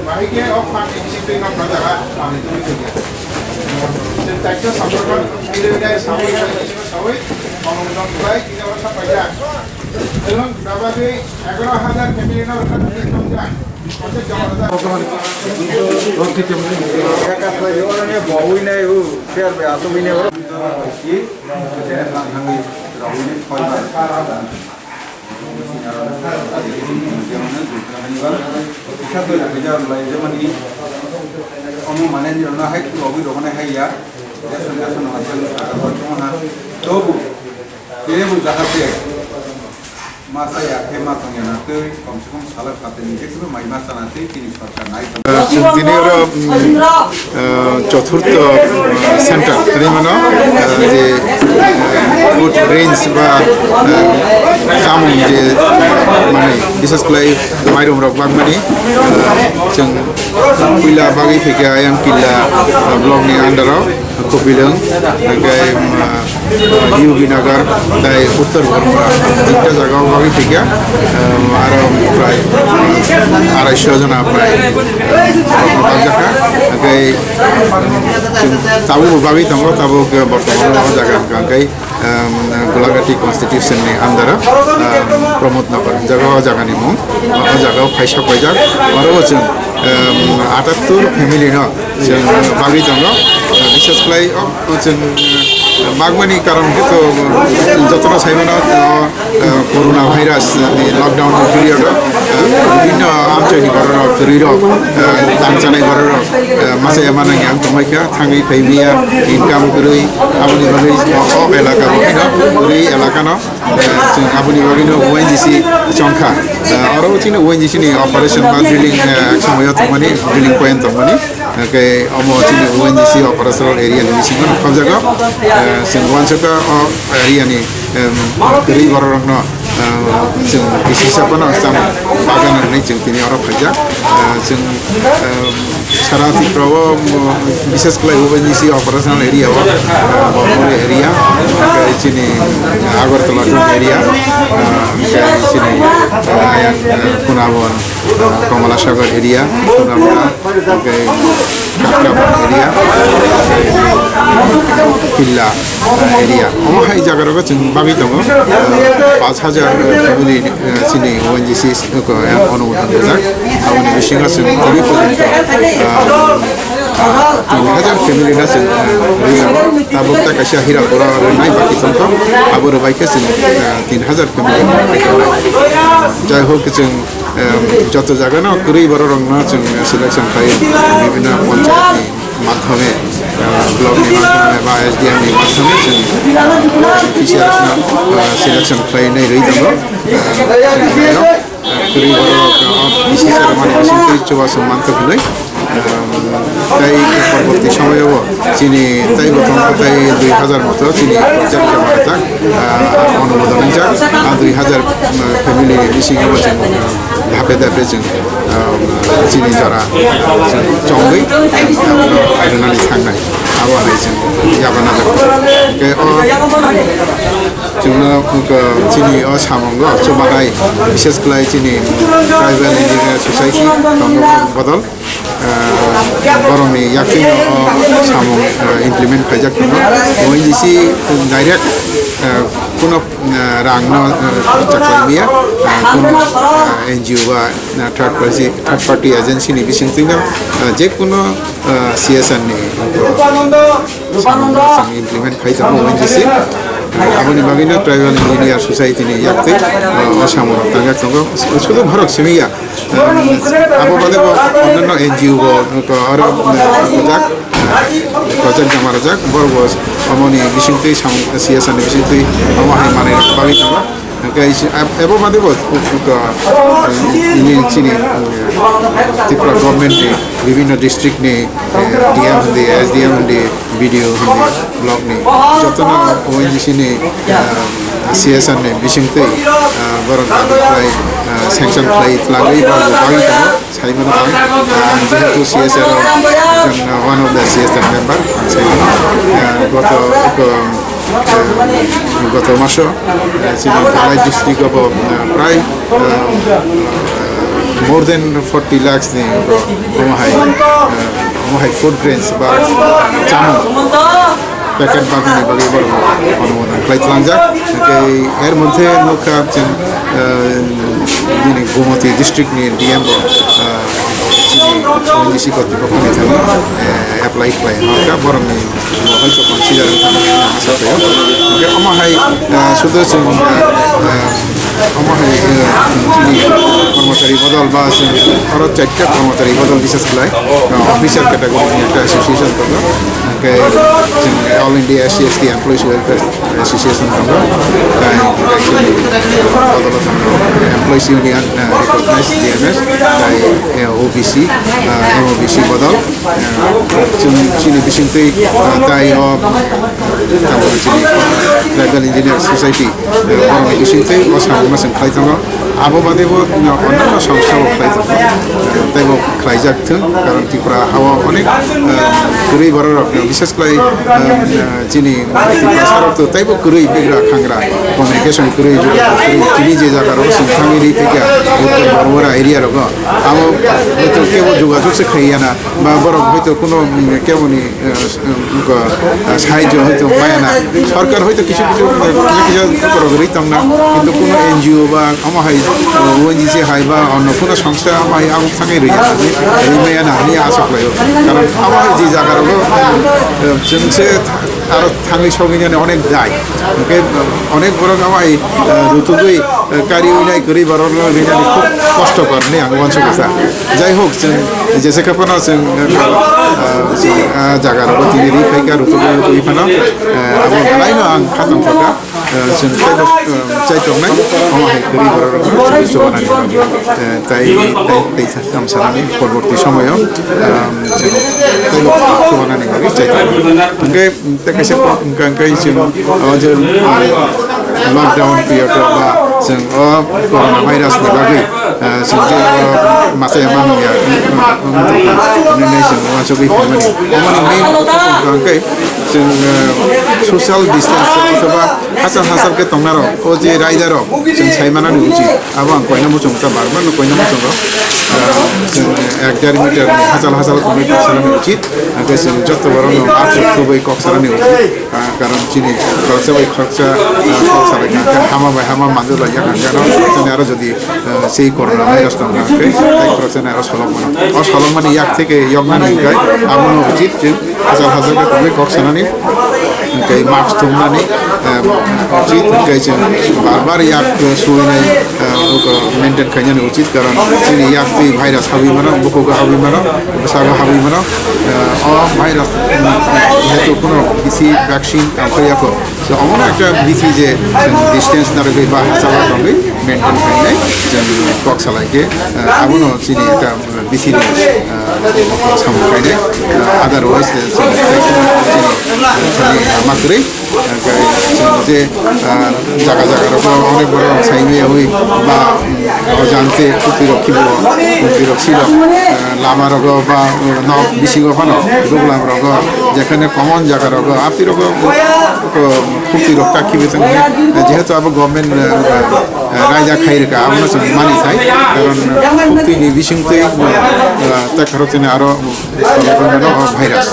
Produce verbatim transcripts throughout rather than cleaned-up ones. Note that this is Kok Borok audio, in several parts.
Bahai khe o phan ni bising twi nokha jaga manwi tongwi thangya. Chwng taisa samsokma milwi nai samwi sawi sawi manwi nokhlai tini oro sapaija. Chwng dabagwi egaroh hajar family no rwkha tongwi tongja. Omo mane nirokno hai rogwi rogwi hai ya. Tobu, kebo jahate masa ya khe ma tongya na tei kom se kom sala khatini je kuno mai ma chana tei tini sorkar nai tong. Chwng tini oro, mm, ah, chothurtho, ah, center tini mano, ah, je, ah, food grains ba, ah, chamung je, ah, mane bishes kwlai mairum rok bangmani, ah, chwng puila bagwi thwikha ayang killa, ah, block ni under o. Kopilwng, hingke, um, uh, U B Nagar, tei Uttar Bormura, tinta jaga o bagwi thwikha, um, aro prai, um, arai sho jona prai, um, bakjakha, hingke, um, chwng tabukbo bagwi tongo, tabuk, uh, bortoman o jaga hingka hingke, um, Golagati constitution ni under o, um, Pramod Nagar, jaga o jaga ni mung, o jaga o phaisa paijak, oro bo chwng, um, atattur family no, Chwng bagwi tongo, bishes khlai o chwng bagmani karon khe to jotono sai mano, o, corona virus ni lockdown ni period o, o, bibhinno amchoi ni borok rok, kwrwi rok, o, tang chanai borok rok, o, masa ya mana yang tongmai kha, thangwi phai mia, income kwrwi, aboni bagwi o, o elaka bo phino, kwrwi elaka no. Eh, chwng aboni bagwino O N G C chongkha. Eh, oro chini O N G C ni operation ba drilling, eh, somoyo tongmani, drilling point tongmani. Hingke omo chini O N G C operational area ni bisingo khobjago. Eh, chwng uansukha o area ni, em, kwrwi bororokno, eh, chwng kisi saphano cham bagan hwnwi chwng tini oro phaijak. Eh, chwng, em, Sara Tripura o, um, bishes khlai O N G C operational area o, uh, Bormuri area, hingke chini, uh, Agartala town area, uh, hingke chini, uh, ayang, uh, Kunabon, uh, Kamala Sagar area, Kunabon, hingke Kakrabon area, hingke Pilla, uh, area. Omo hai jaga rogo chwng bagwi tongo, uh, pash hajar, uh, family, uh, chini O N G C, uh, ko, uh, onubodon rijak. Aboni bisingo chwng tini porjonto, uh, tin hajar family no chwng, uh, rwi tongo. Tabuk ta kaisa Hirapura rwnai baki tongkha. Abo rwbai khe chwng, uh, tin hajar family no rwi tongo. Jai hok chwng, um, joto jaga no kwrwi borok rok no chwng selection khlai bibhinno panchayat ni madhyome, uh, block ni madhyome ba S D M ni madhyome chwng, uh, officials no, uh, selection khlai nai rwi tongo. Uh, chwng kwrwi borok, uh, B C C rok mani bising twi chubachu mantok hinwi, um, tei porborti somoyo bo chini tei bo tongkha tei dui hajar moto chini project joma rijak, uh, onubodon wngjak, ah, dui hajar, uh, family ni bisingo bo chwng, uh, daphe daphe chwng, um, chini jora chwng chongwi, uh, airwnani thangnai abo hai chwng yabana jak. Hwnkhe o Chwngno wngkha chini o samungo chubanai, bises khlai chini Tribal Engineer Society tongo bodol, ah, borokni yaktwino o samung, ah, implement khaijak tongo. O N G C direct, ah, kuno, ah, rangno, ah, khorcha khlaimaya, ah, kuno, ah, N G O ba, ah, third party, third party agency ni bisingtwino, ah, jekuno, ah, C S R ni, ah, samung chwng implement khai tongo O N G C. Aboni bagwino Tribal Engineer Society ni yaktwi, uh, o samung rok tangjak tongo. Sudu borok simi ya. Um, abo bade bo onno N G O bo, uh, aro, uh, kojak, uh, kojak jama rajak, borok bo omoni bisingtwi samung, C S R ni bisingtwi omo hai manwi bagwi tongo. Hingke isi, ab-, abo bade bo, uh, uh, ini chini, uh, Tripura government ni bibhinno district ni, uh, D M hindi, S D M hindi, B D O hindi, block ni, jotono O N G C ni, uh, C S R ni bisingtwi, uh, borok dabi khlai, uh, sanction khlai twlangwi borok bo bagwi tongo, sai mano ang, uh, ang jehetu C S R o, ekjon, uh, one of the C S R member, ang sai mano, uh, goto, uh, goto maso, uh, chini Dhalai district o bo, uh, prai, uh, More than forty lakhs ni omo hai, eh, omo hai food grains ba chamung packet bagwi ni bagwi borok onumodan khlai tlangjak. Hwnkhe er moddhe nukha chwng, eh, bini Gomoti district ni D M bo, eh, chini O N G C kortipokho ni thani, eh, apply khlai hwnkha borok ni bo hoito consider wngkha hwnwi ang asa khlaio. Hwnkhe omo hai, eh, sudu chwng, eh, eh, omo hai, eh, chini kormochari bodol ba chwng oro chaita kormochari bodol bisas khlai, eh, officer category ni ekta association tongo. Hwnkhe chwng All India S C S T Employees Welfare Association tongo. Tai, tai chini bodol tongo Employees Union, eh, recognized D M S, tai, eh, O B C, eh, M O B C bodol. Chwng chini bisingtwi, ah, tai o, tamo chini Tribal Engineer Society, eh, borokni bisingtwi o samungno chwng khlai tongo. Abo badebo, no, onno songsa bo khlai tongo. Teibo khlaijak thung, karon Tripura hao onek, eh, kwrwi bororok, no, bises khlai, eh, chini Tiprasa rok to teibo kwrwi bigra khangra, communication kwrwi, jogajogo kwrwi, chini je jaga rogo chwng thangwi ri phikha, Uttor Bormura area rogo, abo hoito kebo jogajog se khaiya na, ba borok hoito kuno, mm, keboni, eh, s-, eh, ko, eh, sahajyo hoito maya na. Sorkar hoito kisu kisu, eh, kisu kisu borok ri tong na, kintu kuno N G O ba omo hai, eh, O N G C hai ba onno kuno songstha omo hai abo thangwi ri ya na, ri maya na hwnwi asa khlaio. Karon omo hai je jaga rogo, eh, chwng se aro thangwi sogwi nani onek dai. Hwnkhe, eh, onek borok omo hai, eh, rutugwi, eh, kari winai kwrwi borok no rinani khub kosto kor hinwi ang uansukha sa. Jai hok, chwng jesa khe phano chwng, eh, chwng, ah, jaga rogo tini ri phaikha rutugwi wi phano, eh, abo belai no ang kha tongthokha. Eh, chwng teibo, eh, chai tongnai, omo hai kwrwi borok rok no chwng chubanani bagwi. Eh, tai, tai, tai sa-, tamo sanani porborti somoyo, eh, chwng teibo chubanani bagwi chai tongnai. Hwnkhe, tei kaisa kok hwnkha hwnkhe chwng, o je, lockdown period o ba chwng o corona virus ni bagwi, eh, chwng je o masa ya mangya, wng tongkha, hwnwi nai chwng uansugwi phaimani. Omoni main hwnkha hwnkhe chwng, eh, social distance othoba hachal hachal khe tongnarok, o je raidarok chwng sai manani uchi. Abo ang koina muchung ta bar bar no koina muchung rok, ah, chwng ek der meter ni hachal hachal tongwi kok sanani uchit. Hwnkhe chwng joto borok no mask rok thubui kok sanani uchit. Ah, karon chini khoroksa bai khoroksa, ah, kok salai kha, hama bai hama manjak lai ya kha, karon chini aro jodi, ah, sei corona virus tong kha, hwnkhe tai khoroksa ni aro solok mano. O solok mani yak theke yok nani hwnkhe abo no uchit chwng hachal hachal khe tongwi kok sanani. Hwnkhe mask thumnani, eh, uchit, hwnkhe chwng bar bar yak, eh, suinai, eh, maintain khainani uchit, karon chini yak twi virus habwi mano, bukugo habwi mano, bwsago habwi mano. Eh, o virus, mm, jehetu kuno bisi vaccine tangkha yakho. So, omono ekta bithi je chwng distance narwgwi ba hachalo tongwi maintain khainai chwng kok salai khe, eh, abono chini ekta, eh, bithi ni, eh, samung khainai, eh, otherwise, eh, chwng, chini, eh, thani lama kwrwi, eh, chwng je, eh, jaga jaga rogo onek borok saimaya hui ba, mm, ojante khukti rok khibo, khukti rok silo, eh, lama rogo ba, eh, nok bisingo phano duglam rogo, jekhane common jaga rogo, aphi rogo, eh, khukti rok ta khibi tong, jehetu abo government, eh, eh, raida khai rwkha, abono chwng mani thai, karon khukti ni bising twi, eh, ta khorok chini aro, eh, virus.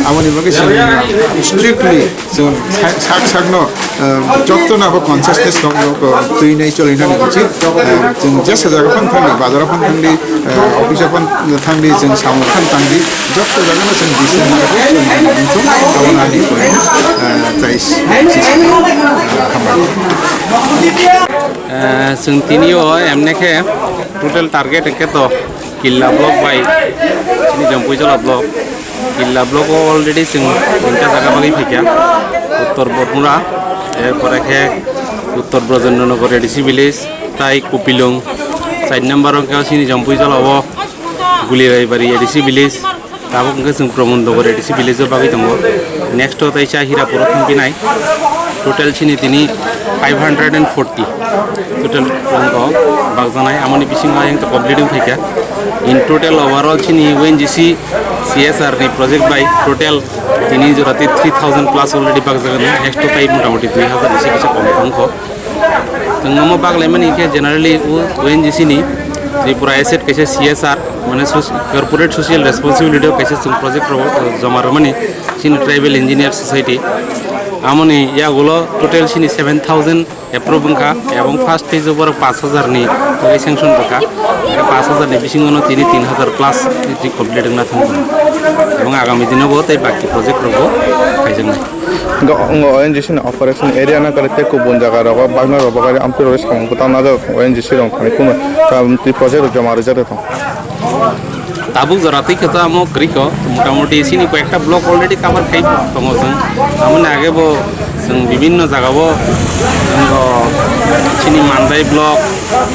Aboni bagwi chwng, eh, strictly chwng sa-, sak sakno, eh, jotono abo consciousness tong, eh, twi nai choli nani uchit. Eh, chwng jesa jaga phano thangdi, bazar phano thangdi, eh, office phano thangdi, chwng samung phano thangdi, joto jaga no chwng distance nai choli nani uchit. Abo nani, eh, tai s-, s-, eh, hambai. Eh, chwng tini o emne khe total target hwnkhe to Killa block bai chini Jampuijala block. Killa block o already chwng tinta jaga bagwi phaikha. Uttor Bormura, er pore khe Uttor Brojendra Nagar A D C village, tai Kupilung. Side number o khe chini Jampuijala o Guliraibari A D C village. Tabuk hwnkhe chwng Pramon Nagar A D C village o bagwi tongo. Next o tai cha Hirapur o thangphinai. Total chini tini five hundred and forty. Total wngkha bakjaknai, amoni bisingo ayang to complete wngkha kha. In total overall chini O N G C C S R ni project bai total tini jora tei three thousand plus already bakjaknai, next to tai motamoti dui hazar ni se kisa kom wngkha. Chwng omo baklaimani khe generally O N G C ni Tripura Asset kaisa C S R, mane soc-, Corporate Social Responsibility o kaisa chwng project rok joma rwmani chini Tribal Engineer Society. Amoni yagulo total chini seven thousand approve wngkha, ebong first phase o borok paanch hajar ni togwi sanction rwkha. Paanch hajar ni bisingo no tini tin hajar plus complete wngna thangkha, ebong agami dino bo tei baki project rok bo khaijaknai. Hwnkhe o N G C ni operation area no kwrwi tei kubun jaga rogo bagna rok bagari amtwi rok samung kwtal najak O N G C rok thani kuno tei project rok joma rwjak tong. Tabuk jora twi khe to amo kwrwi kho, motamoti chini koyekta block already cover khai tongo chwng. Amoni age bo chwng bibinno jaga o chini Mandai block,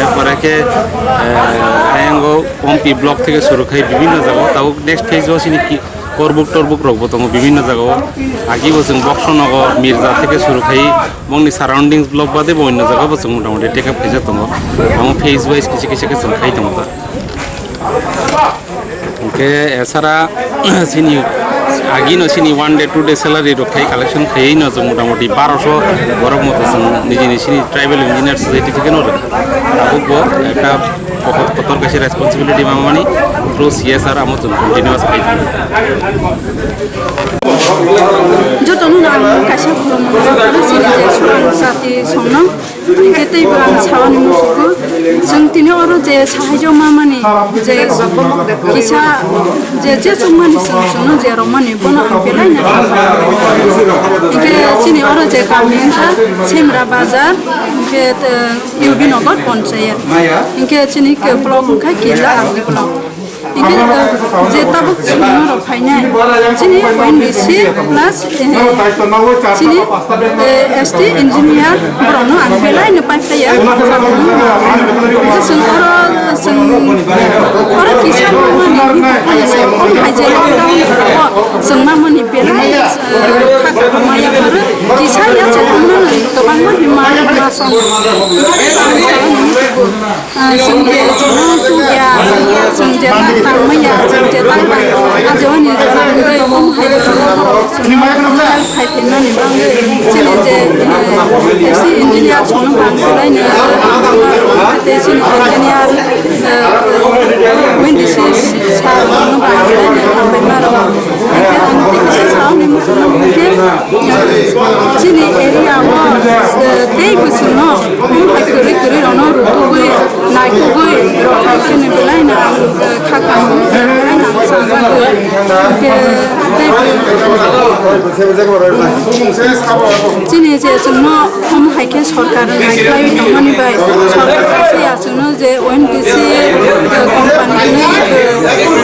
erpore khe, eh, ayango Ompi block theke suru khai bibinno jaga o tabuk next phase o chini ki-, Korbuk torbuk rok bo tongo bibinno jaga o. Agi bo chwng Boksonogor, Mirza theke suru khai bongni surroundings block bade bo onno jaga bo chwng motamoti take up khaijak tongo. Amo phase wise kisa kisa khe chwng khai tongo ta. Hwnkhe esara chini agino chini one day, two day salary rok khai collection khaiwi no chwng motamoti baroso borok moto chwng nijini chini tribal engineer society theke no rwkha. Tabuk bo ekta Kotor, kotor kaisa responsibility mamani through C S R amo chwng continuous khai tongo. Jotono ang kaisa khulumung, chini je Sohan jati songno, hwnkhe teibo ang sawani musugo. Chwng tini oro je sahaijo mamani, je kisa, je, je chukmani chwng chwngno je romani, bono ang belai no hambai. Hwnkhe chini oro je kami wngkha Semra Bazar, hwnkhe, eh, U B Nagar Panchayat. Hingke chini ke block wngkha Killa R D block. Hingke, eh, je tabuk chini norok phainai. Chini O N G C plus, eh, chini, eh, S T engineer borokno ang belai no pai phaiya. Hingke chwng oro chwng oro kisa mani, chwng mamani belai, eh, kha kha maya oro kisa ya chwng mani kwbangma hima ma song. Ah, chwng je chwngno chukya, chwng je tak tangmaya, chwng je tak tang, ah, jewani jora wngwi omo hai chwngno help khai phinani bagwi chini je, eh, S T engineer chwngno bang khlaino, tei chini engineer, eh, Wendy sir chwngno bang khlaino hambai maro. Hingke ang tei kisa saoni muchungma hingke, eh, chini area o, eh, tei bwswkno Omo hai kwrwi kwrwi rokno rutugwi, naitugwi, rok hai kheno belai no ang, eh, kha kha belai no ang chajagwi. Hwnkhe tei chini je chwngno omo hai khe sorkar nai khlaiwi tongmani bai sorkar kaisa ya chwngno je O N G C, eh, company hwnwi, eh,